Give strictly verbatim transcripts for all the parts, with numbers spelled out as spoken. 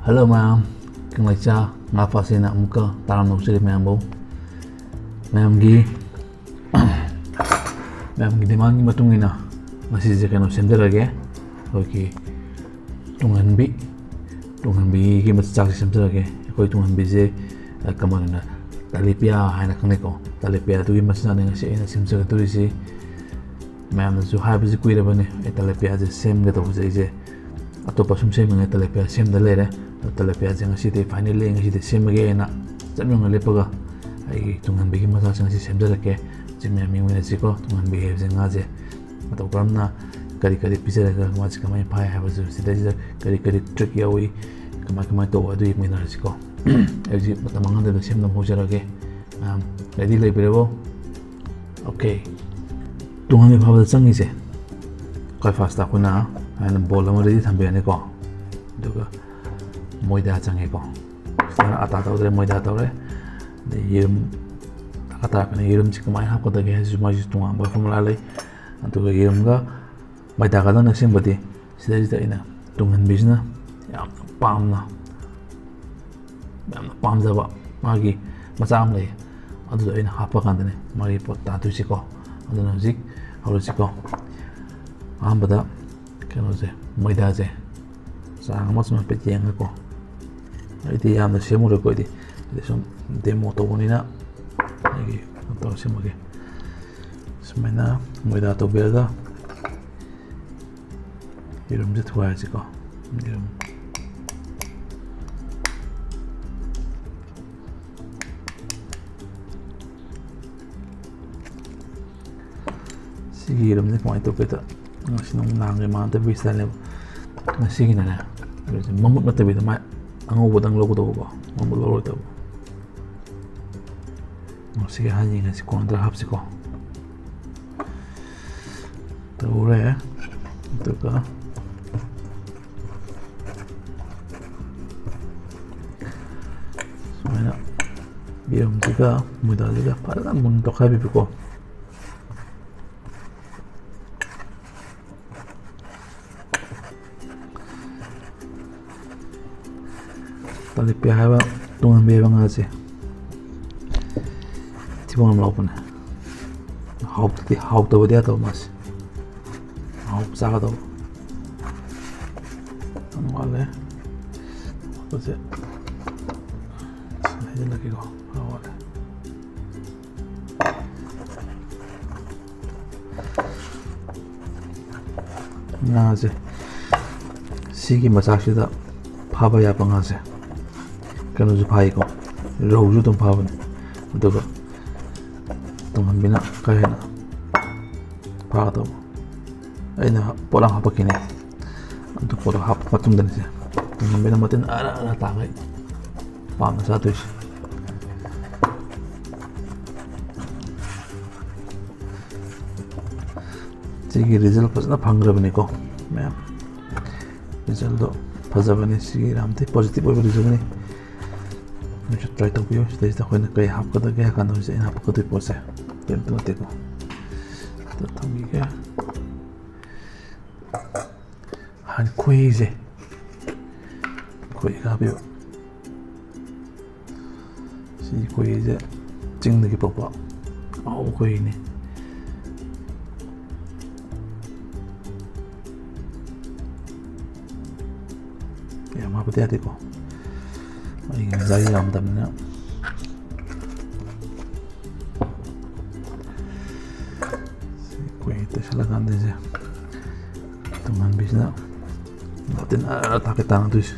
Hello ꯃꯌꯥꯝ, ꯀꯪꯂꯩꯆꯥ ꯉꯥ ꯐꯥꯁꯦꯅ ꯑꯃꯨꯛꯀ ꯇꯔꯥꯝꯅ ꯑꯣꯛꯆꯔꯤ ꯃꯌꯥꯝꯕꯨ꯫ ꯃꯌꯥꯝꯒꯤ ꯃꯌꯥꯝꯒꯤ demandꯒꯤ ꯃꯇꯨꯡ ꯏꯟꯅ ꯉꯁꯤꯁꯦ ꯀꯩꯅꯣ ꯁꯦꯝꯖꯔꯒꯦ, ꯑꯩꯈꯣꯏꯒꯤ ꯇꯨꯡꯍꯟꯕꯤ, ꯇꯨꯡꯍꯟꯕꯤꯒꯤ ꯃꯆꯤꯟꯖꯥꯛꯁꯦ ꯁꯦꯝꯖꯔꯒꯦ꯫ ꯑꯩꯈꯣꯏ ꯇꯨꯡꯍꯟꯕꯤꯁꯦ, ꯑ, ꯀꯃꯟ ꯑꯣꯏꯅ ꯇꯥꯂꯦꯄꯤꯌꯥ ꯍꯥꯏꯅ ꯈꯪꯅꯩꯀꯣ꯫ ꯇꯥꯂꯦꯄꯤꯌꯥꯗꯨꯒꯤ ꯃꯆꯤꯟꯖꯥꯛꯅꯤ ꯉꯁꯤ ꯑꯩꯅ ꯁꯦꯝꯖꯒꯗꯣꯔꯤꯁꯤ꯫ ꯃꯌꯥꯝꯅꯁꯨ ꯍꯥꯏꯕꯁꯤ ꯀꯨꯏꯔꯕꯅꯤ, ꯑꯩ ꯇꯥꯂꯦꯄꯤꯌꯥꯁꯦ ꯁꯦꯝꯒꯗꯧꯕꯁꯦ꯫ ꯑꯩꯁꯦ ꯑꯇꯣꯞꯄ ꯁꯨꯝ ꯁꯦꯝꯃꯤꯉꯩ ꯇꯥꯂꯦꯄꯤꯌꯥ ꯁꯦꯝꯗ ꯂꯩꯔꯦ꯫ ꯑꯗꯣ ꯇꯥꯂꯦꯄꯤꯌꯥꯁꯦ ꯉꯁꯤꯗꯤ finally ꯉꯁꯤꯗꯤ ꯁꯦꯝꯃꯒꯦꯅ ꯆꯞ ꯌꯨꯡꯅ ꯂꯦꯞꯄꯒ ꯑꯩꯒꯤ ꯇꯨꯡꯍꯟꯕꯤꯒꯤ ꯃꯆꯥꯁꯤꯡ ꯑꯁꯤ ꯁꯦꯝꯖꯔꯛꯀꯦ꯫ ꯍꯧꯖꯤꯛ ꯃꯌꯥꯝ ꯌꯦꯡꯃꯤꯟꯅꯁꯤꯀꯣ, ꯇꯨꯡꯍꯟꯕꯤ ꯍꯥꯏꯕꯁꯦ ꯉꯥꯁꯦ ꯃꯇꯧ ꯀꯔꯝꯅ ꯀꯔꯤ ꯀꯔꯤ ꯄꯤꯖꯔꯒ ꯃꯥꯁꯦ ꯀꯃꯥꯏꯅ ꯐꯥꯏ ꯍꯥꯏꯕꯁꯨ, ꯁꯤꯗꯩꯁꯤꯗ ꯀꯔꯤ ꯀꯔꯤ trick ꯌꯥꯎꯏ, ꯀꯃꯥꯏ ꯀꯃꯥꯏꯅ ꯇꯧꯕ, ꯑꯗꯨ ꯌꯦꯡꯃꯤꯟꯅꯔꯁꯤꯀꯣ꯫ ꯑꯩ ꯍꯧꯖꯤꯛ ꯃꯇꯝ ꯃꯥꯡꯍꯟꯗꯅ ꯁꯦꯝꯅꯕ ꯍꯧꯖꯔꯒꯦ꯫ ꯃꯌꯥꯝ ready ꯂꯩꯕꯤꯔꯕꯣ? Okay꯫ ꯇꯨꯡꯍꯟꯕꯤ ꯐꯥꯕꯗ ꯆꯪꯉꯤꯁꯦ, ꯈ꯭ꯋꯥꯏ first ꯑꯩꯈꯣꯏꯅ ꯍꯥꯏꯅ bowl ꯑꯃ ready ꯊꯝꯕꯤꯔꯅꯤꯀꯣ꯫ ꯑꯗꯨꯒ ꯃꯣꯏꯗꯥ ꯆꯪꯉꯦꯀꯣ꯫ ꯁꯤꯗꯅ ꯑꯇꯥ ꯇꯧꯗ꯭ꯔꯦ, ꯃꯣꯏꯗꯥ ꯇꯧꯔꯦ꯫ ꯑꯗꯩ ꯌꯦꯔꯨꯝ ꯗꯔꯀꯥꯔ ꯇꯥꯔꯛꯀꯅꯤ꯫ ꯌꯦꯔꯨꯝꯁꯤ ꯀꯃꯥꯏꯅ ꯍꯥꯞꯀꯗꯒꯦ ꯍꯥꯏꯁꯤꯁꯨ ꯃꯥꯒꯤꯁꯨ ꯇꯣꯉꯥꯟꯕ formula ꯂꯩ꯫ ꯑꯗꯨꯒ ꯌꯦꯔꯨꯝꯒ ꯃꯣꯏꯗꯥꯒꯗꯪꯅ ꯁꯦꯝꯕꯗꯤ, ꯁꯤꯗꯩꯁꯤꯗ ꯑꯩꯅ ꯇꯨꯡꯍꯟꯕꯤꯁꯤꯅ ꯌꯥꯝꯅ ꯄꯥꯝꯅ, ꯌꯥꯝꯅ ꯄꯥꯝꯖꯕ ꯃꯥꯒꯤ ꯃꯆꯥ ꯑꯃ ꯂꯩ, ꯑꯗꯨꯗꯣ ꯑꯩꯅ ꯍꯥꯞꯄ ꯀꯥꯟꯗꯅꯦ ꯃꯥꯒꯤ ꯄꯣꯠ ꯇꯥꯗꯣꯏꯁꯤꯀꯣ꯫ ꯑꯗꯨꯅ ꯍꯧꯖꯤꯛ ꯍꯧꯔꯁꯤꯀꯣ꯫ ꯑꯍꯥꯟꯕꯗ ꯀꯩꯅꯣꯁꯦ, ꯃꯣꯏꯗꯥꯁꯦ ꯆꯥꯡ ꯑꯃ ꯁꯨꯝ ꯍꯥꯏꯐꯦꯠ ꯌꯦꯡꯉꯒꯀꯣ꯫ ꯑꯩꯗꯤ ꯌꯥꯝꯅ ꯁꯦꯝꯃꯔꯣꯏꯀꯣ, ꯑꯩꯗꯤ, ꯑꯩꯗꯤ ꯁꯨꯝ demo ꯇꯧꯕꯅꯤꯅ ꯑꯩꯒꯤ ꯀꯩꯅꯣ ꯇꯧꯔ ꯁꯦꯝꯃꯒꯦ꯫ ꯁꯨꯃꯥꯏꯅ ꯃꯣꯏꯗꯥ ꯇꯧꯕꯤꯔꯒ ꯌꯦꯔꯨꯝꯁꯦ ꯊꯨꯒꯥꯏꯔꯁꯤꯀꯣ꯫ ꯌꯦꯔꯨꯝ꯫ ꯁꯤꯒꯤ ꯌꯦꯔꯨꯝꯁꯦ ꯀꯃꯥꯏꯅ ꯇꯧꯒꯦꯗ, ꯉꯁꯤ ꯅꯨꯡꯗꯥꯡꯒꯤ ꯃꯥꯟꯅꯗꯕꯤ styleꯅꯦꯕ꯫ ꯉꯁꯤꯒꯤꯅꯅꯦ, ꯀꯩꯅꯣꯁꯦ, ꯃꯃꯨꯠ ꯅꯠꯇꯕꯤꯗ ꯃꯥꯏ ꯑꯉꯧꯕꯗꯪ ꯂꯧꯒꯗꯧꯕꯀꯣ, ꯃꯃꯨꯠ ꯂꯧꯔꯣꯏꯗꯧꯕ꯫ ꯉꯁꯤꯒꯤ ꯑꯍꯥꯟ ꯌꯦꯡꯉꯁꯤ, ꯀꯣꯟꯅꯗ ꯍꯥꯞꯁꯤꯀꯣ꯫ ꯇꯧꯔꯦ꯫ ꯑꯗꯨꯒ ꯁꯨꯃꯥꯏꯅ ꯌꯦꯔꯨꯝꯁꯤꯒ ꯃꯣꯏꯗꯥꯁꯤꯒ ꯐꯖꯅ ꯃꯨꯟ ꯇꯧꯈꯥꯏꯕꯤꯕꯀꯣ꯫ ꯄꯦ ꯍꯥꯏꯕ ꯇꯨꯡꯍꯟꯕꯤ ꯍꯥꯏꯕ ꯉꯥꯁꯦ ꯊꯤꯕꯣꯡ ꯌꯥꯝ ꯂꯥꯎꯕꯅꯦ꯫ ꯍꯥꯎꯇꯗꯤ, ꯍꯥꯎꯇꯕꯗꯤ ꯌꯥꯗꯕ ꯃꯥꯁꯦ꯫ ꯍꯥꯎ ꯆꯥꯒꯗꯧꯕ꯫ ꯌꯥꯝ ꯋꯥꯠꯂꯦ꯫ ꯍꯥꯞꯄꯁꯦ꯫ ꯍꯩꯖꯤꯜꯂꯛꯀꯦꯀꯣ꯫ ꯈꯔ ꯋꯥꯠꯂꯦ꯫ ꯉꯥꯁꯦ ꯁꯤꯒꯤ ꯃꯆꯥꯛꯁꯤꯗ ꯐꯥꯕ ꯌꯥꯕ ꯉꯥꯁꯦ ꯀꯩꯅꯣꯁꯨ ꯐꯥꯏꯀꯣ, ꯔꯧꯁꯨ ꯑꯗꯨꯝ ꯐꯥꯕꯅꯤ꯫ ꯑꯗꯨꯒ ꯇꯨꯡꯍꯟꯕꯤꯅ ꯈꯔ ꯍꯦꯟꯅ ꯐꯥꯒꯗꯧꯕ꯫ ꯑꯩꯅ ꯄꯣꯂꯥꯡ ꯍꯥꯞꯄꯛꯈꯤꯅꯤ꯫ ꯑꯗꯨ ꯄꯣꯂꯥꯡ ꯍꯥꯞꯄ ꯃꯇꯨꯡꯗꯅꯤꯁꯦ ꯇꯨꯡꯍꯟꯕꯤꯅ ꯃꯇꯤꯟ ꯑꯔ ꯑꯔ ꯇꯥꯈꯩ ꯄꯥꯝꯅ ꯆꯥꯗꯣꯏꯁꯦ꯫ ꯁꯤꯒꯤ ꯔꯤꯖꯜ ꯐꯖꯅ ꯐꯪꯈ꯭ꯔꯕꯅꯤꯀꯣ ꯃꯌꯥꯝ꯫ ꯔꯤꯖꯜꯗꯣ ꯐꯖꯕꯅꯤ꯫ ꯁꯤꯒꯤ ꯌꯥꯝ ꯊꯤ ꯄꯣꯖꯤꯇꯤꯚ ꯑꯣꯏꯕ ꯔꯤꯖꯜꯅꯤ꯫ ꯅꯣꯏꯁꯨ ꯇ꯭ꯔꯥꯏ ꯇꯧꯕꯤꯌꯨ꯫ ꯁꯤꯗꯩꯁꯤꯗ ꯑꯩꯈꯣꯏꯅ ꯀꯩ ꯍꯥꯞꯀꯗꯒꯦ ꯍꯥꯏ ꯀꯥꯟꯗ, ꯍꯧꯖꯤꯛ ꯑꯩꯅ ꯍꯥꯞꯀꯗꯣꯏ ꯄꯣꯠꯁꯦ ꯀꯔꯤꯝꯇ ꯅꯠꯇꯦꯀꯣ꯫ ꯁꯤꯗ ꯊꯝꯕꯤꯒꯦ꯫ ꯍꯥꯟꯅ ꯈꯣꯏꯍꯤꯁꯦ, ꯈꯣꯏꯍꯤ ꯈꯔ ꯍꯥꯞꯄꯤꯕ꯫ ꯁꯤ ꯈꯣꯏꯍꯤꯁꯦ ꯆꯤꯡꯗꯒꯤ ꯄꯨꯔꯛꯄ ꯑꯍꯥꯎꯕ ꯈꯣꯏꯍꯤꯅꯤ꯫ ꯌꯥꯝ ꯍꯥꯞꯄꯗꯤ ꯌꯥꯗꯦꯀꯣ, ꯑꯩ ꯉꯁꯥꯏ ꯌꯥꯝꯗꯕꯅꯤꯅ꯫ ꯁꯤ ꯑꯩꯈꯣꯏ ꯇꯩꯁꯜꯂꯀꯥꯟꯗ ꯁꯦ ꯇꯨꯡꯍꯟꯕꯤꯁꯤꯅ ꯃꯇꯤꯟ ꯑꯔ ꯇꯥꯛꯀꯦ ꯇꯥꯡꯗꯣꯏꯁꯦ꯫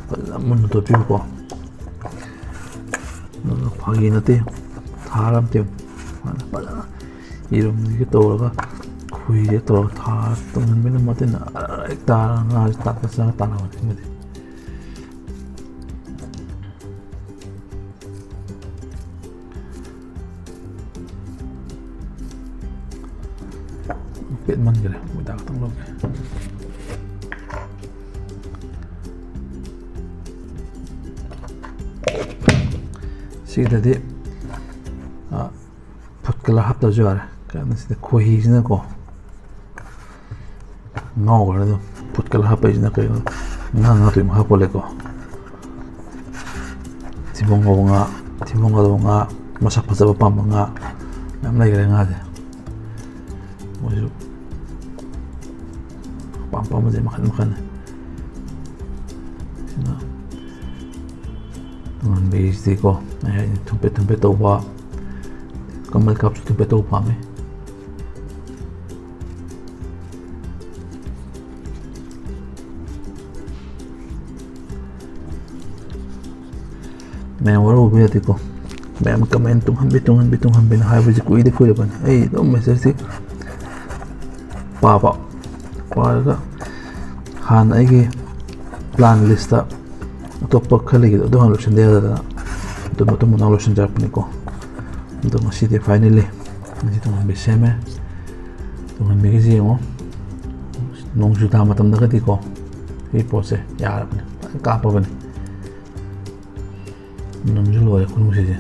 ꯐꯖꯅ ꯃꯨꯟꯅ ꯇꯣꯠꯄꯤꯌꯨꯀꯣ꯫ ꯑꯗꯨꯒ ꯐꯥꯒꯤ ꯅꯠꯇꯦ, ꯊꯥꯔ ꯑꯝꯇ ꯌꯦꯡꯉꯨ꯫ ꯐꯖꯅ ꯌꯦꯔꯨꯝꯁꯤꯒ ꯇꯧꯔꯒ, ꯈꯣꯏꯍꯤꯁꯦ ꯇꯧꯔꯒ ꯊꯥꯔ ꯇꯨꯡꯍꯟꯕꯤꯅ ꯃꯇꯤꯟ ꯑꯔ ꯍꯦꯛ ꯇꯥꯔꯒ ꯉꯥꯁꯦ ꯇꯥꯛꯄ ꯆꯪꯉ ꯇꯥꯟꯅꯕꯅꯤ ꯁꯤꯃꯗꯤ꯫ ꯄꯦꯠꯃꯟꯈ꯭ꯔꯦ, ꯃꯣꯏꯗꯥ ꯈꯛꯇꯪ ꯂꯧꯒꯦ꯫ ꯁꯤꯗꯗꯤ, ꯑ, ꯐꯨꯗ ꯀꯂꯔ ꯍꯥꯞꯇꯕꯁꯨ ꯌꯥꯔꯦ, ꯀꯩꯅꯣ ꯁꯤꯗ ꯈꯣꯏꯍꯤꯁꯤꯅꯀꯣ ꯉꯥꯎꯈ꯭ꯔꯅꯤ ꯑꯗꯨꯝ꯫ ꯐꯨꯠ ꯀꯂꯔ ꯍꯥꯞꯄꯛꯏꯁꯤꯅ ꯀꯩꯅꯣ? ꯉꯥ, ꯉꯥ ꯇꯣꯏ ꯃꯈꯥ ꯄꯣꯜꯂꯦꯀꯣ꯫ ꯊꯤꯕꯣꯡ ꯉꯧꯕ ꯉꯥ, ꯊꯤꯕꯣꯡ ꯉꯧꯕ ꯉꯥ, ꯃꯁꯛ ꯐꯖꯕ ꯄꯥꯝꯕ ꯉꯥ ꯃꯌꯥꯝ ꯂꯩꯈ꯭ꯔꯦ ꯉꯥꯁꯦ꯫ ꯃꯣꯏꯁꯨ ꯑꯄꯥꯝ ꯑꯄꯥꯝꯕꯁꯦ ꯃꯈꯜ ꯃꯈꯜꯅꯤ꯫ ꯁꯤꯅ ꯇꯨꯡꯍꯟꯕꯤꯁꯤꯗꯤꯀꯣ, ꯑꯩ ꯍꯥꯏꯁꯦ ꯊꯨꯝꯄꯦꯠ ꯊꯨꯝꯄꯦꯠ ꯇꯧꯕ, ꯀꯃꯜ ꯀꯥꯞꯁꯨ ꯊꯨꯝꯄꯦꯠ ꯇꯧꯕ ꯄꯥꯝꯃꯦ꯫ ꯃꯌꯥꯝ ꯋꯥꯔꯧꯕ ꯌꯥꯗꯦꯀꯣ꯫ ꯃꯌꯥꯝ ꯀꯃꯦꯟ "ꯇꯨꯡꯍꯟꯕꯤ, ꯇꯨꯡꯍꯟꯕꯤ, ꯇꯨꯡꯍꯟꯕꯤꯅ" ꯍꯥꯏꯕꯁꯤ ꯀꯨꯏꯗꯤ ꯀꯨꯏꯔꯕꯅꯤ꯫ ꯑꯩ ꯑꯗꯨꯝ ꯃꯦꯁꯦꯖꯇꯤ ꯄꯥꯕ, ꯄꯥꯔꯒ ꯍꯥꯟꯅ ꯑꯩꯒꯤ ꯄ꯭ꯂꯥꯟ ꯂꯤꯁꯇ ꯑꯇꯣꯞꯄ ꯈꯔ ꯂꯩꯈꯤꯕꯗꯣ ꯑꯗꯨ ꯍꯥꯟꯅ ꯂꯣꯏꯁꯤꯟꯗ ꯌꯥꯗꯗꯅ ꯑꯗꯨ ꯃꯇꯨꯡ ꯃꯅꯥꯎ ꯂꯣꯏꯁꯤꯟꯖꯔꯛꯄꯅꯤꯀꯣ꯫ ꯑꯗꯣ ꯉꯁꯤꯗꯤ finally ꯉꯁꯤ ꯇꯨꯡꯍꯟꯕꯤ ꯁꯦꯝꯃꯦ꯫ ꯇꯨꯡꯍꯟꯕꯤꯒꯤꯁꯤ ꯌꯦꯡꯉꯣ, ꯅꯣꯡꯖꯨ ꯊꯥ ꯃꯇꯝꯗꯒꯗꯤꯀꯣ ꯁꯤ ꯄꯣꯠꯁꯦ ꯌꯥꯔꯕꯅꯤ, ꯐꯖꯅ ꯀꯥꯞꯄꯕꯅꯤ꯫ ꯃꯅꯝꯁꯨ ꯂꯣꯏꯔꯦ ꯈꯨꯅꯨꯡꯁꯤꯁꯦ꯫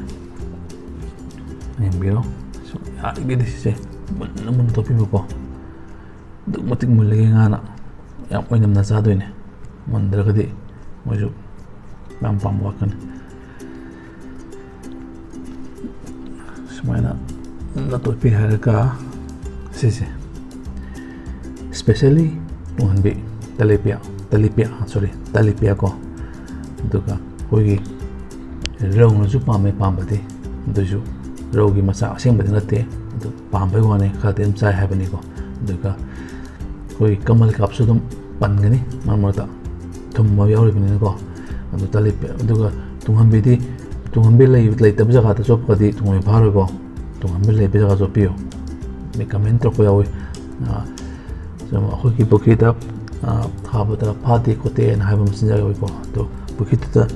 ꯌꯦꯡꯕꯤꯔꯣ, ꯁꯨꯝ ꯌꯥꯔꯤꯒꯩꯗꯤ ꯁꯤꯁꯦ ꯃꯨꯟꯅ ꯃꯨꯟꯅ ꯇꯣꯠꯄꯤꯕꯀꯣ꯫ ꯑꯗꯨꯛ ꯃꯇꯤꯛ ꯃꯨꯜꯂꯤꯒꯩ ꯉꯥꯅ ꯌꯥꯝ ꯑꯣꯏꯅꯝꯅ ꯆꯥꯗꯣꯏꯅꯦ꯫ ꯃꯨꯟꯗ꯭ꯔꯒꯗꯤ ꯃꯣꯏꯁꯨ ꯌꯥꯝ ꯄꯥꯝꯕ ꯋꯥꯠꯀꯅꯤ꯫ ꯁꯨꯃꯥꯏꯅ ꯃꯨꯟꯅ ꯇꯣꯠꯄꯤ ꯍꯥꯏꯔꯒ ꯁꯤꯁꯦ specially ꯇꯨꯡꯍꯟꯕꯤ, ꯇꯂꯦꯄꯤꯌꯥ, ꯇꯂꯤꯄꯤꯌꯥ, sorry, ꯇꯂꯤꯄꯤꯌꯥ ꯀꯣ꯫ ꯑꯗꯨꯒ ꯑꯩꯈꯣꯏꯒꯤ ꯔꯧꯅꯁꯨ ꯄꯥꯝꯃꯦ ꯄꯥꯝꯕꯗꯤ, ꯑꯗꯨꯏꯁꯨ ꯔꯧꯒꯤ ꯃꯆꯥ ꯑꯁꯦꯡꯕꯗꯤ ꯅꯠꯇꯦ, ꯑꯗꯨ ꯄꯥꯝꯕꯩ ꯋꯥꯅꯤ, ꯈꯔꯗꯤ ꯑꯗꯨꯝ ꯆꯥꯏ ꯍꯥꯏꯕꯅꯤꯀꯣ꯫ ꯑꯗꯨꯒ ꯑꯩꯈꯣꯏꯒꯤ ꯀꯃꯜ ꯀꯥꯞꯁꯨ ꯑꯗꯨꯝ ꯄꯟꯒꯅꯤ ꯃꯔꯛ ꯃꯔꯛꯇ, ꯊꯨꯝꯕ ꯌꯥꯎꯔꯤꯕꯅꯤꯅꯀꯣ꯫ ꯑꯗꯨ ꯇꯂꯤꯄꯤꯌꯥ, ꯑꯗꯨꯒ ꯇꯨꯡꯍꯟꯕꯤꯗꯤ, ꯇꯨꯡꯍꯟꯕꯤ ꯂꯩ-, ꯂꯩꯇꯕ ꯖꯒꯥꯗ ꯆꯣꯞꯄꯒꯗꯤ ꯇꯨꯡꯍꯟꯕꯤ ꯐꯥꯔꯣꯏꯀꯣ꯫ ꯇꯨꯡꯍꯟꯕꯤ ꯂꯩꯕ ꯖꯒꯥ ꯆꯣꯞꯄꯤꯌꯨ꯫ ꯃꯤ ꯀꯃꯦꯟ ꯇꯧꯔꯛꯄ ꯌꯥꯎꯋꯤ꯫ ꯑꯥ, ꯁꯨꯝ ꯑꯩꯈꯣꯏꯒꯤ ꯄꯨꯈ꯭ꯔꯤꯗ, ꯑꯥ, ꯊꯥꯕꯗ ꯐꯥꯗꯦ ꯈꯣꯠꯇꯦꯅ ꯍꯥꯏꯕ ꯃꯆꯤꯟꯖꯥꯛ ꯌꯥꯎꯋꯤꯀꯣ꯫ ꯑꯗꯣ ꯄꯨꯈ꯭ꯔꯤꯗꯨꯗ,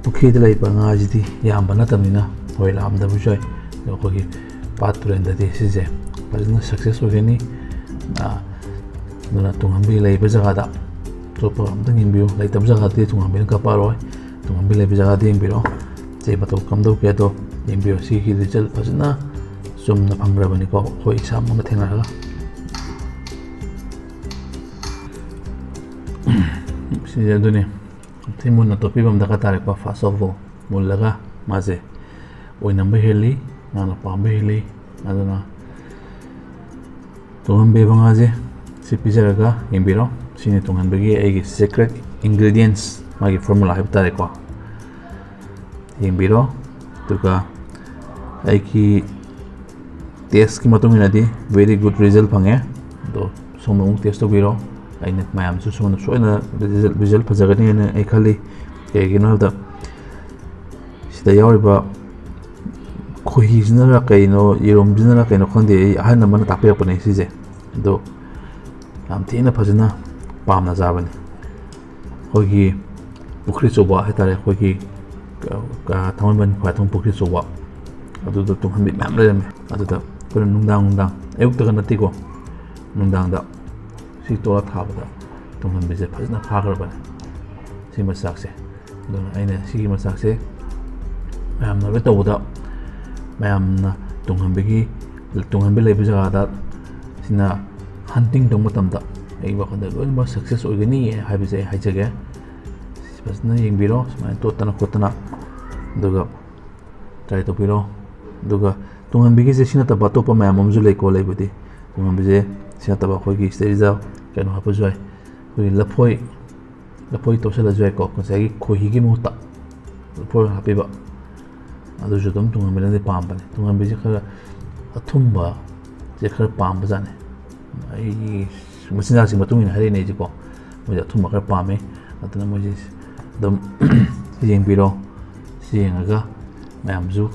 ꯄꯨꯈ꯭ꯔꯤꯗ ꯂꯩꯕ ꯉꯥꯁꯤꯗꯤ ꯌꯥꯝꯕ ꯅꯠꯇꯕꯅꯤꯅ ꯍꯣꯏ ꯂꯥꯛꯑꯝꯗꯕꯁꯨ ꯌꯥꯏ꯫ ꯑꯗꯣ ꯑꯩꯈꯣꯏꯒꯤ ꯄꯥꯠ ꯇꯨꯔꯦꯟꯗꯗꯤ ꯁꯤꯁꯦ ꯐꯖꯅ success ꯑꯣꯏꯒꯅꯤ꯫ ꯑꯥ, ꯑꯗꯨꯅ ꯇꯨꯡꯍꯟꯕꯤ ꯂꯩꯕ ꯖꯒꯥꯗ ꯆꯣꯞꯄꯒ ꯑꯝꯇꯪ ꯌꯦꯡꯕꯤꯌꯨ꯫ ꯂꯩꯇꯕ ꯖꯒꯥꯗꯗꯤ ꯇꯨꯡꯍꯟꯕꯤꯅ ꯀꯥꯄꯛꯑꯔꯣꯏ꯫ ꯇꯨꯡꯍꯟꯕꯤ ꯂꯩꯕ ꯖꯒꯥꯗ ꯌꯦꯡꯕꯤꯔꯣ꯫ ꯁꯤ ꯃꯇꯧ ꯀꯝꯗꯧꯒꯦ ꯑꯗꯣ ꯌꯦꯡꯕꯤꯌꯨ꯫ ꯁꯤꯒꯤ result ꯐꯖꯅ ꯆꯨꯝꯅ ꯐꯪꯈ꯭ꯔꯕꯅꯤꯀꯣ, ꯑꯩꯈꯣꯏ ꯏꯁꯥꯃꯛꯅ ꯊꯦꯡꯅꯔꯒ꯫ ꯁꯤꯁꯦ ꯑꯗꯨꯅꯤ, ꯁꯤ ꯃꯨꯟꯅ ꯇꯣꯠꯄꯤꯕ ꯑꯃ ꯗꯔꯀꯥꯔ ꯇꯥꯔꯦꯀꯣ꯫ First of all, ꯃꯨꯜꯂꯒ ꯃꯥꯁꯦ ꯑꯣꯏꯅꯝꯕ ꯍꯦꯜꯂꯤ, ꯃꯥꯅ ꯄꯥꯝꯕ ꯍꯦꯜꯂꯤ꯫ ꯑꯗꯨꯅ ꯇꯨꯡꯍꯟꯕꯤ ꯃꯉꯥꯁꯦ ꯁꯤ ꯄꯤꯖꯔꯒ ꯌꯦꯡꯕꯤꯔꯣ꯫ ꯁꯤꯅꯤ ꯇꯨꯡꯍꯟꯕꯒꯤ ꯑꯩꯒꯤ secret ingredients, ꯃꯥꯒꯤ formula ꯍꯥꯏꯕ ꯇꯥꯔꯦꯀꯣ꯫ ꯌꯦꯡꯕꯤꯔꯣ꯫ ꯑꯗꯨꯒ ꯑꯩꯒꯤ tasteꯀꯤ ꯃꯇꯨꯡ ꯏꯟꯅꯗꯤ very good result ꯐꯪꯉꯦ꯫ ꯑꯗꯣ ꯁꯣꯝꯅ ꯑꯃꯨꯛ taste ꯇꯧꯕꯤꯔꯣ꯫ ꯑꯩꯅ ꯃꯌꯥꯝꯁꯨ ꯁꯣꯝꯅ ꯁꯣꯏꯗꯅ result, result ꯐꯖꯒꯅꯤ ꯍꯥꯏꯅ ꯑꯩ ꯈꯜꯂꯤ꯫ ꯀꯩꯒꯤꯅꯣ ꯍꯥꯏꯕꯗ ꯁꯤꯗ ꯌꯥꯎꯔꯤꯕ ꯈꯣꯏꯍꯤꯁꯤꯅꯔ ꯀꯩꯅꯣ, ꯌꯦꯔꯨꯝꯁꯤꯅꯔ ꯀꯩꯅꯣ ꯈꯪꯗꯦ, ꯑꯩ ꯑꯍꯟ ꯑꯃꯅ ꯇꯥꯛꯄꯤꯔꯛꯄꯅꯦ ꯁꯤꯁꯦ꯫ ꯑꯗꯣ ꯌꯥꯝ ꯊꯤꯅ ꯐꯖꯅ ꯄꯥꯝꯅ ꯆꯥꯕꯅꯤ꯫ ꯑꯩꯈꯣꯏꯒꯤ ꯄꯨꯈ꯭ꯔꯤ ꯑꯆꯧꯕ ꯍꯥꯏꯇꯥꯔꯦ, ꯑꯩꯈꯣꯏꯒꯤ ꯊꯥꯡꯃꯩꯕꯟ ꯈ꯭ꯋꯥꯏꯊꯣꯡ ꯄꯨꯈ꯭ꯔꯤ ꯑꯆꯧꯕ ꯑꯗꯨꯗ ꯇꯨꯡꯍꯟꯕꯤ ꯃꯌꯥꯝ ꯂꯩꯔꯝꯃꯦ꯫ ꯑꯗꯨꯗ ꯑꯩꯈꯣꯏꯅ ꯅꯨꯡꯗꯥꯡ ꯅꯨꯡꯗꯥꯡ, ꯑꯌꯨꯛꯇꯒ ꯅꯠꯇꯦꯀꯣ, ꯅꯨꯡꯗꯥꯡꯗ ꯁꯤ ꯇꯣꯂꯥ ꯊꯥꯕꯗ ꯇꯨꯡꯍꯟꯕꯤꯁꯦ ꯐꯖꯅ ꯐꯥꯈ꯭ꯔꯕꯅꯦ, ꯁꯤ ꯃꯆꯥꯛꯁꯦ꯫ ꯑꯗꯨꯅ ꯑꯩꯅ ꯁꯤꯒꯤ ꯃꯆꯥꯛꯁꯦ ꯃꯌꯥꯝꯅ ꯂꯣꯏ ꯇꯧꯕꯗ, ꯃꯌꯥꯝꯅ ꯇꯨꯡꯍꯟꯕꯤꯒꯤ, ꯇꯨꯡꯍꯟꯕꯤ ꯂꯩꯕ ꯖꯒꯥꯗ ꯁꯤꯅ hunting ꯇꯧꯕ ꯃꯇꯝꯗ ꯑꯩꯒꯤ ꯋꯥꯈꯜꯗ ꯂꯣꯏꯅꯃꯛ success ꯑꯣꯏꯒꯅꯤ ꯍꯥꯏꯕꯁꯦ ꯑꯩ ꯍꯥꯏꯖꯒꯦ꯫ ꯐꯖꯅ ꯌꯦꯡꯕꯤꯔꯣ, ꯁꯨꯃꯥꯏꯅ ꯇꯣꯠꯇꯅ ꯈꯣꯠꯇꯅ, ꯑꯗꯨꯒ try ꯇꯧꯕꯤꯔꯣ꯫ ꯑꯗꯨꯒ ꯇꯨꯡꯍꯟꯕꯤꯒꯤꯁꯦ ꯁꯤ ꯅꯠꯇꯕ ꯑꯇꯣꯞꯄ ꯃꯌꯥꯝ ꯑꯃꯁꯨ ꯂꯩꯀꯣ, ꯂꯩꯕꯗꯤ꯫ ꯇꯨꯡꯍꯟꯕꯤꯁꯦ ꯁꯤ ꯅꯠꯇꯕ ꯑꯩꯈꯣꯏꯒꯤ ꯁꯤꯗꯩꯁꯤꯗ ꯀꯩꯅꯣ ꯍꯥꯞꯄꯁꯨ ꯌꯥꯏ, ꯑꯩꯈꯣꯏꯒꯤ ꯂꯐꯣꯏ, ꯂꯐꯣꯏ ꯇꯣꯠꯁꯜꯂꯁꯨ ꯌꯥꯏꯀꯣ, ꯉꯁꯥꯏꯒꯤ ꯈꯣꯏꯍꯤꯒꯤ ꯃꯍꯨꯠꯇ ꯂꯐꯣꯏ ꯍꯥꯞꯄꯤꯕ꯫ ꯑꯗꯨꯁꯨ ꯑꯗꯨꯝ ꯇꯨꯡꯍꯟꯕꯤꯅꯗꯤ ꯄꯥꯝꯕꯅꯦ꯫ ꯇꯨꯡꯍꯟꯕꯤꯁꯦ ꯈꯔ ꯑꯊꯨꯝꯕꯁꯦ ꯈꯔ ꯄꯥꯝꯕꯖꯥꯠꯅꯦ꯫ ꯑꯩꯒꯤ ꯃꯆꯤꯟꯖꯥꯛꯁꯤ ꯃꯇꯨꯡ ꯏꯟꯅ ꯍꯥꯏꯔꯛꯏꯅꯦ ꯑꯩꯁꯦꯀꯣ꯫ ꯃꯣꯏꯁꯦ ꯑꯊꯨꯝꯕ ꯈꯔ ꯄꯥꯝꯃꯦ꯫ ꯑꯗꯨꯅ ꯃꯣꯏꯁꯦ ꯑꯗꯨꯝ ꯌꯦꯡꯕꯤꯔꯣ꯫ ꯁꯤ ꯌꯦꯡꯉꯒ ꯃꯌꯥꯝꯁꯨ,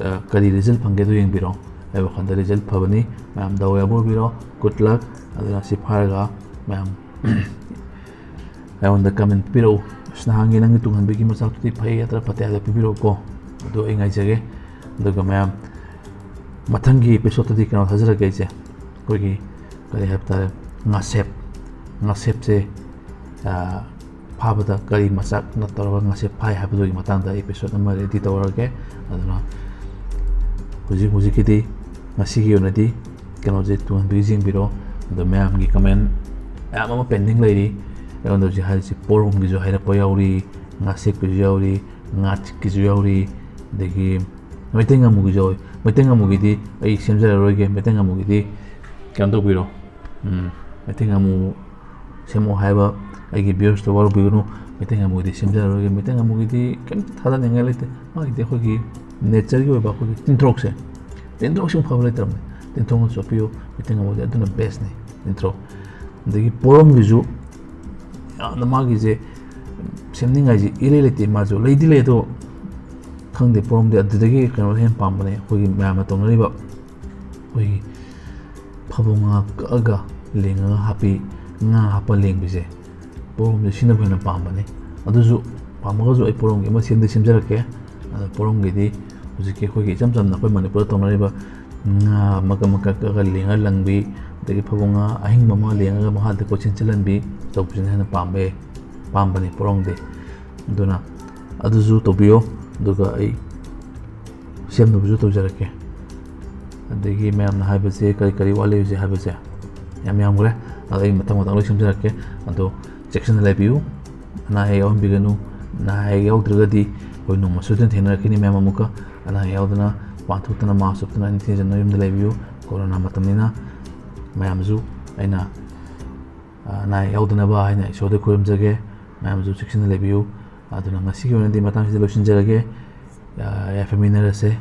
ꯑ, ꯀꯔꯤ result ꯐꯪꯒꯦꯗꯣ ꯌꯦꯡꯕꯤꯔꯣ꯫ ꯑꯩ ꯋꯥꯈꯜꯗ result ꯐꯕꯅꯤ꯫ ꯃꯌꯥꯝ ꯗꯥꯎ ꯌꯥꯕ ꯑꯣꯏꯕꯤꯔꯣ꯫ Good luck꯫ ꯑꯗꯨꯅ ꯁꯤ ꯐꯥꯔꯒ ꯃꯌꯥꯝ ꯑꯩꯉꯣꯟꯗ comment ꯄꯤꯕꯤꯔꯛꯎ꯫ "ꯑꯁ, ꯅꯍꯥꯟꯒꯤ ꯅꯪꯒꯤ ꯇꯨꯡꯍꯟꯕꯤꯒꯤ ꯃꯆꯥꯛꯇꯨꯗꯤ ꯐꯩ ꯅꯠꯇ꯭ꯔꯥ ꯐꯠꯇꯦ?" ꯍꯥꯏꯕꯗꯣ ꯄꯤꯕꯤꯔꯛꯎꯀꯣ꯫ ꯑꯗꯨ ꯑꯩ ꯉꯥꯏꯖꯒꯦ꯫ ꯑꯗꯨꯒ ꯃꯌꯥꯝ, ꯃꯊꯪꯒꯤ episodeꯇꯗꯤ ꯀꯩꯅꯣ ꯊꯥꯖꯔꯛꯀꯦ ꯑꯩꯁꯦ꯫ ꯑꯩꯈꯣꯏꯒꯤ ꯀꯔꯤ ꯍꯥꯏꯕ ꯇꯥꯔꯦ, ꯉꯥꯁꯦꯞ, ꯉꯥꯁꯦꯞꯁꯦ, ꯑ, ꯐꯥꯕꯗ ꯀꯔꯤ ꯃꯆꯥꯛꯅ ꯇꯧꯔꯒ ꯉꯥꯁꯦꯞ ꯐꯥꯏ ꯍꯥꯏꯕꯗꯨꯒꯤ ꯃꯇꯥꯡꯗ episode ꯑꯃ ready ꯇꯧꯔꯒꯦ꯫ ꯑꯗꯨꯅ ꯍꯧꯖꯤꯛ ꯍꯧꯖꯤꯛꯀꯤꯗꯤ, ꯉꯁꯤꯒꯤ ꯑꯣꯏꯅꯗꯤ ꯀꯩꯅꯣꯁꯦ ꯇꯨꯡꯍꯟꯕꯤꯁꯦ ꯌꯦꯡꯕꯤꯔꯣ꯫ ꯑꯗꯣ ꯃꯌꯥꯝꯒꯤ comment ꯃꯌꯥꯝ ꯑꯃ pending ꯂꯩꯔꯤ, ꯑꯩꯉꯣꯟꯗ ꯍꯧꯖꯤꯛ ꯍꯥꯏꯔꯤꯁꯤ ꯄꯣꯔꯣꯝꯒꯤꯁꯨ ꯍꯥꯏꯔꯛꯄ ꯌꯥꯎꯔꯤ, ꯉꯥꯁꯦꯛꯀꯤꯁꯨ ꯌꯥꯎꯔꯤ, ꯉꯥꯆꯤꯛꯀꯤꯁꯨ ꯌꯥꯎꯔꯤ, ꯑꯗꯒꯤ ꯃꯩꯇꯩ ꯉꯥꯃꯨꯒꯤꯁꯨ ꯌꯥꯎꯔꯤ꯫ ꯃꯩꯇꯩ ꯉꯥꯃꯨꯒꯤꯗꯤ ꯑꯩ ꯁꯦꯝꯖꯔꯔꯣꯏꯒꯦ꯫ ꯃꯩꯇꯩ ꯉꯥꯃꯨꯒꯤꯗꯤ ꯀꯩꯅꯣ ꯇꯧꯕꯤꯔꯣ, ꯎꯝ, ꯃꯩꯇꯩ ꯉꯥꯃꯨ ꯁꯦꯝꯃꯛꯑꯣ ꯍꯥꯏꯕ ꯑꯩꯒꯤ ꯚ꯭ꯌꯨꯁꯇ ꯋꯥꯔꯧꯕꯤꯒꯅꯨ꯫ ꯃꯩꯇꯩ ꯉꯥꯃꯨꯒꯤꯗꯤ ꯁꯦꯝꯖꯔꯔꯣꯏꯒꯦ꯫ ꯃꯩꯇꯩ ꯉꯥꯃꯨꯒꯤꯗꯤ ꯀꯩꯝꯇ ꯊꯥꯗꯅꯤꯡꯉꯥꯏ ꯂꯩꯇꯦ꯫ ꯃꯥꯒꯤꯗꯤ ꯑꯩꯈꯣꯏꯒꯤ ꯅꯦꯆꯔꯒꯤ ꯑꯣꯏꯕ ꯑꯩꯈꯣꯏꯒꯤ ꯇꯤꯟꯊ꯭ꯔꯣꯛꯁꯦ, ꯇꯤꯟꯊ꯭ꯔꯣꯛꯁꯤꯃꯨꯛ ꯐꯕ ꯂꯩꯇ꯭ꯔꯕꯅꯤ꯫ ꯇꯤꯟꯊ꯭ꯔꯣꯛꯅ ꯆꯣꯞꯄꯤꯌꯨ꯫ ꯃꯩꯇꯩ ꯉꯥꯃꯨꯗꯤ ꯑꯗꯨꯅ ꯕꯦꯁꯅꯤ, ꯇꯤꯟꯊ꯭ꯔꯣꯛ꯫ ꯑꯗꯒꯤ ꯄꯣꯔꯣꯝꯒꯤꯁꯨ ꯌꯥꯝꯅ ꯃꯥꯒꯤꯁꯦ ꯁꯦꯝꯅꯤꯡꯉꯥꯏꯁꯦ ꯏꯔꯩ ꯂꯩꯇꯦ꯫ ꯃꯥꯁꯨ ꯂꯩꯗꯤ ꯂꯩ, ꯑꯗꯣ ꯈꯪꯗꯦ, ꯄꯣꯔꯣꯝꯗꯤ ꯑꯗꯨꯗꯒꯤ ꯀꯩꯅꯣ ꯍꯦꯟꯅ ꯄꯥꯝꯕꯅꯦ꯫ ꯑꯩꯈꯣꯏꯒꯤ ꯃꯌꯥꯝꯅ ꯇꯧꯅꯔꯤꯕ ꯑꯩꯈꯣꯏꯒꯤ ꯐꯕꯧ ꯉꯥ ꯀꯛꯑꯒ ꯂꯦꯡꯉꯒ ꯍꯥꯞꯄꯤ, ꯉꯥ ꯍꯥꯞꯄ ꯂꯦꯡꯕꯤꯁꯦ, ꯄꯣꯔꯣꯝꯁꯦ ꯁꯤꯅꯕꯨ ꯍꯦꯟꯅ ꯄꯥꯝꯕꯅꯤ꯫ ꯑꯗꯨꯁꯨ ꯄꯥꯝꯃꯒꯁꯨ ꯑꯩ ꯄꯣꯔꯣꯝꯒꯤ ꯑꯃ ꯁꯦꯝꯗꯤ ꯁꯦꯝꯖꯔꯛꯀꯦ꯫ ꯑꯗꯣ ꯄꯣꯔꯣꯝꯒꯤꯗꯤ ꯍꯧꯖꯤꯛꯀꯤ ꯑꯩꯈꯣꯏꯒꯤ ꯏꯆꯝ ꯆꯝꯅ ꯑꯩꯈꯣꯏ ꯃꯅꯤꯄꯨꯔꯗ ꯇꯧꯅꯔꯤꯕ ꯉꯥ ꯃꯀꯛ ꯃꯀꯛ ꯀꯛꯑꯒ ꯂꯦꯡꯉ ꯂꯪꯕꯤ, ꯑꯗꯒꯤ ꯐꯕꯧ ꯉꯥ ꯑꯍꯤꯡꯕ ꯑꯃ ꯂꯦꯡꯉꯒ ꯃꯈꯥꯗ ꯀꯣꯏꯆꯦꯟ ꯆꯦꯜꯍꯟꯕꯤ ꯇꯧꯕꯁꯤꯅ ꯍꯦꯟꯅ ꯄꯥꯝꯃꯦ, ꯄꯥꯝꯕꯅꯤ ꯄꯣꯔꯣꯝꯗꯤ꯫ ꯑꯗꯨꯅ ꯑꯗꯨꯁꯨ ꯇꯧꯕꯤꯌꯣ, ꯑꯗꯨꯒ ꯑꯩ ꯁꯦꯝꯅꯕꯁꯨ ꯇꯧꯖꯔꯛꯀꯦ꯫ ꯑꯗꯒꯤ ꯃꯌꯥꯝꯅ ꯍꯥꯏꯕꯁꯦ ꯀꯔꯤ ꯀꯔꯤ ꯋꯥꯠꯂꯤ ꯍꯧꯖꯤꯛ ꯍꯥꯏꯕꯁꯦ ꯌꯥꯝ ꯌꯥꯝꯈ꯭ꯔꯦ꯫ ꯑꯗꯣ ꯑꯩ ꯃꯊꯪ ꯃꯊꯪ ꯂꯣꯏ ꯁꯦꯝꯖꯔꯛꯀꯦ꯫ ꯑꯗꯣ ꯆꯦꯛꯁꯤꯟꯅ ꯂꯩꯕꯤꯌꯨ, ꯑꯅꯥ ꯑꯌꯦꯛ ꯌꯥꯎꯍꯟꯕꯤꯒꯅꯨ꯫ ꯑꯅꯥ ꯑꯌꯦꯛ ꯌꯥꯎꯗ꯭ꯔꯒꯗꯤ ꯑꯩꯈꯣꯏ ꯅꯣꯡꯃ ꯁꯣꯏꯗꯅ ꯊꯦꯡꯅꯔꯛꯀꯅꯤ ꯃꯌꯥꯝ ꯑꯃꯨꯛꯀ꯫ ꯑꯅꯥ ꯑꯌꯦꯛ ꯌꯥꯎꯗꯅ ꯃꯄꯥꯟ ꯊꯣꯛꯇꯅ, ꯃꯥꯁ ꯎꯞꯇꯅ, ꯅꯤꯡꯊꯤꯖꯅ ꯌꯨꯝꯗ ꯂꯩꯕꯤꯌꯨ꯫ ꯀꯣꯔꯣꯅꯥ ꯃꯇꯝꯅꯤꯅ ꯃꯌꯥꯝꯁꯨ ꯑꯩꯅ, ꯑ, ꯑꯅꯥ ꯑꯌꯦꯛ ꯌꯥꯎꯗꯅꯕ ꯍꯥꯏꯅ ꯏꯁꯣꯔꯗ ꯈꯨꯔꯨꯝꯖꯒꯦ꯫ ꯃꯌꯥꯝꯁꯨ ꯆꯦꯛꯁꯤꯟꯅ ꯂꯩꯕꯤꯌꯨ꯫ ꯑꯗꯨꯅ ꯉꯁꯤꯒꯤ ꯑꯣꯏꯅꯗꯤ ꯃꯇꯥꯡꯁꯤꯗ ꯂꯣꯏꯁꯤꯟꯖꯔꯒꯦ꯫ ꯑ, ꯌꯥꯏꯐꯃꯤꯟꯅꯔꯁꯦ꯫